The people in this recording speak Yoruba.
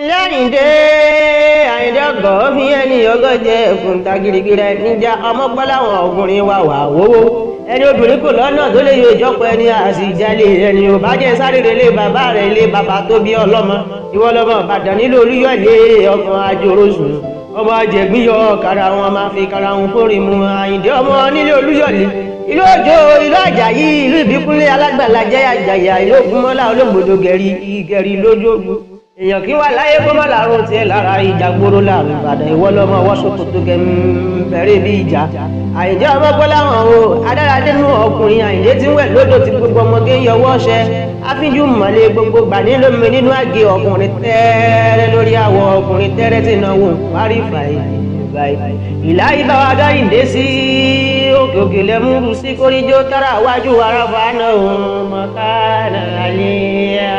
Lẹ́yìndé Àyìndé ọgọ́ fi ẹni ọgọ́jẹ ẹ̀kún ta girigiri níjà ọmọgbọ́láwọn ọkùnrin wà wà wówó ẹni obìnrin kò lọ́nà tó lè yọ ìjọpọ̀ ẹni àṣìjalè ẹni ò bá jẹ́ sáré relé bàbá rẹ̀ ilé bàbá tó bí ọlọ́mọ ìwọ lọ́mọ Ìbàdàn nílò Olúyọ̀lé ọkàn àjòròsùn ọmọ àjẹgbíyọ kára wọn máa fi kára wọn fórí mu. Àyìndé ọmọ nílé Olúyọ̀lé, ìlú Òjó, ìlú Àjàyí, ìlú Ìbíkúnlé alágbàlá jẹ́ Àjàyà, ìlú Ògúnmọ́lá olóńgbòdo gẹ̀rí gẹ̀rí lójú ogun. Èèyàn kí wà láyé kó má làrún tiẹ̀ lára ìjàgbóró láàrin Ìbàdàn, ìwọ lọ́mọ ọwọ́ ṣòkòtò gẹ̀mbẹ̀rẹ̀ bí ìjà. Àyìndé ọmọ gbọ́láwọn o adáradé nú ọkùnrin. Àyìndé tí ń wẹ̀ lódò tí gbogbo ọmọge ń yọwọ́ ṣẹ áfíjú mọ̀lẹ́ gbogbo gbà nílòmí nínú àgé ọkùnrin tẹ́ẹ́rẹ́ lórí àwọ̀ ọkùnrin tẹ́ẹ́rẹ́ tí náwó parí fàyè. Ìlà ìbáwá dáyìndé sí òkè òkè lẹ́múrú sí kóríjó tára wájú aráfà náà mọ̀kánà àlẹ́yà.